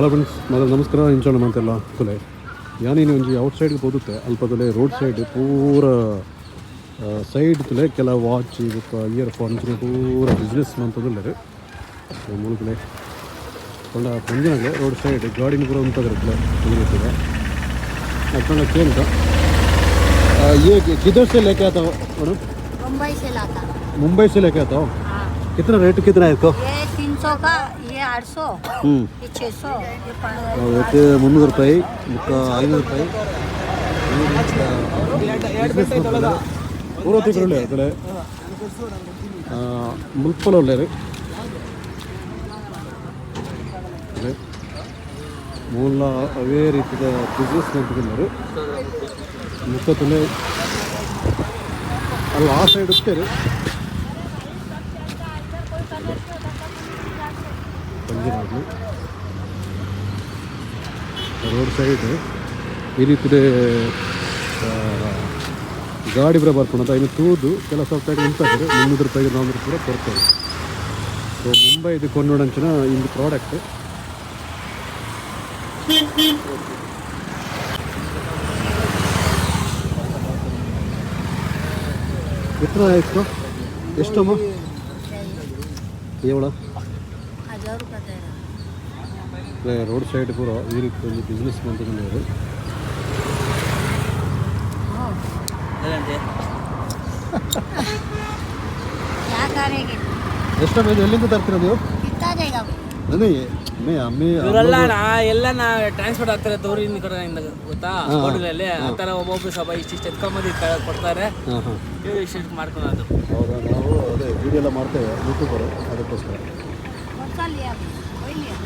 Hello friends, ಮೊದಲು ನಮಸ್ಕಾರ. ಇಂಚೋಣ ಮಂತೆಲ್ಲ ತುಲೆ ಯಾನೇನು ಒಂಜಿ ಔಟ್ ಸೈಡ್ಗೆ ಪೋದುತ್ತೆ. ಅಲ್ಪದಲ್ಲೇ ರೋಡ್ ಸೈಡ್ ಪೂರ ಸೈಡ್ ತುಲೆ ಕೆಲ ವಾಚ್ ಬೊಕ್ಕ ಇಯರ್ ಫೋನ್ ಪೂರ ಬಿಸ್ನೆಸ್ ಮಂತೊಂದುಲ್ಲೆರ್. ಮುಳುಕುಲೆ ಪಂಡ ಪೊಂಜನಗ್ಲೆ ರೋಡ್ ಸೈಡ್ ಗಾಡಿನ ಪೂರ ಉಂತದಿರುತ್ತಲೆ ಉಂದಿರುತ್ತದೆ. ಅಕ್ಕಂಡ ಕೇಳ್ತ. ये किधर से लेके आता हो मैडम? मुंबई से लाता। मुंबई से लेके आता हो? हाँ। कितना रेट कितना है इसका? ये 300 का, ये 800, ये 600, ये ಇವತ್ತು 300 ರೂಪಾಯಿ ಮತ್ತು 500 ರೂಪಾಯಿ. ಪೂರ ತಿಂಗಳು ಕಡೆ ಮುಲ್ಪಲ ಉಳ್ಳೇರು ಮೂಲ. ಅವೇ ರೀತಿಯ ಬಿಸ್ನೆಸ್ ಮಾಡ್ತಿದ್ದಾರೆ. ಮುಕ್ಕತ್ತಲ್ಲೇ ಅಲ್ಲಿ ಆ ಸೈಡ್ ಹೋಗ್ತಾರೆ. ಪಂಜನಾಗ್ಲಿ ರೋಡ್ ಸೈಡ್ ಈ ರೀತಿಯ ಗಾಡಿ ಬರ ಬರ್ಕೊಂಡು ಇನ್ನು ತೂದು ಕೆಲಸ ರೂಪಾಯಿಗೆ ಉಂಟಾಗ್ತದೆ. 300 ರೂಪಾಯಿಗೆ 400 ರೂಪಾಯಿ ಕೊಡ್ತಾರೆ. ಸೊ ಮುಂಬೈ ಇದು ಕೊಂಡೋಡಂಚಿನ ಇಂದು ಪ್ರಾಡಕ್ಟ್. कितना है इसको? ಎಷ್ಟಮ್ಮ ಏವಳ? 1000 रुपये दे रहा। ರೋಡ್ ಸೈಡ್ ಪೂರ ಈ ರೀತಿ ಒಂದು ಬಿಸ್ನೆಸ್ ಮಂತೊಂದುಲ್ಲೆರ್. क्या करेंगे? ಎಷ್ಟಮ್ಮ ಇದು? ಎಲ್ಲಿಂದ ತರ್ತೀರಾ ನೀವು? कितना देगा? ಅದೇ ಮೇ ಅಮ್ಮೆ. ಇವರೆಲ್ಲ ನಾ ಎಲ್ಲ ನಾ ಟ್ರಾನ್ಸ್ಪೋರ್ಟ್ ಆಗ್ತಾರೆ ತೋರಿನ ಕಡೆಯಿಂದ, ಗೊತ್ತಾ? ಹೋಟೆಲಲ್ಲಿ ಆ ಥರ ಒಬ್ಬೊಬ್ರು ಸ್ವಲ್ಪ ಇಷ್ಟಿಷ್ಟು ಎತ್ಕೊಂಬಂದು ಕೊಡ್ತಾರೆ. ಹಾಂ ಹಾಂ ಇವ್ರು ಇಷ್ಟಿಷ್ಟು ಮಾಡ್ಕೊಳೋದು. ಹೌದಾ? ನಾವು ಅದೇ ವಿಡಿಯೋ ಎಲ್ಲ ಮಾಡ್ತೇವೆ, ಯೂಟ್ಯೂಬರು, ಅದಕ್ಕೋಸ್ಕರ. कौन सा लिया? कोई लिया?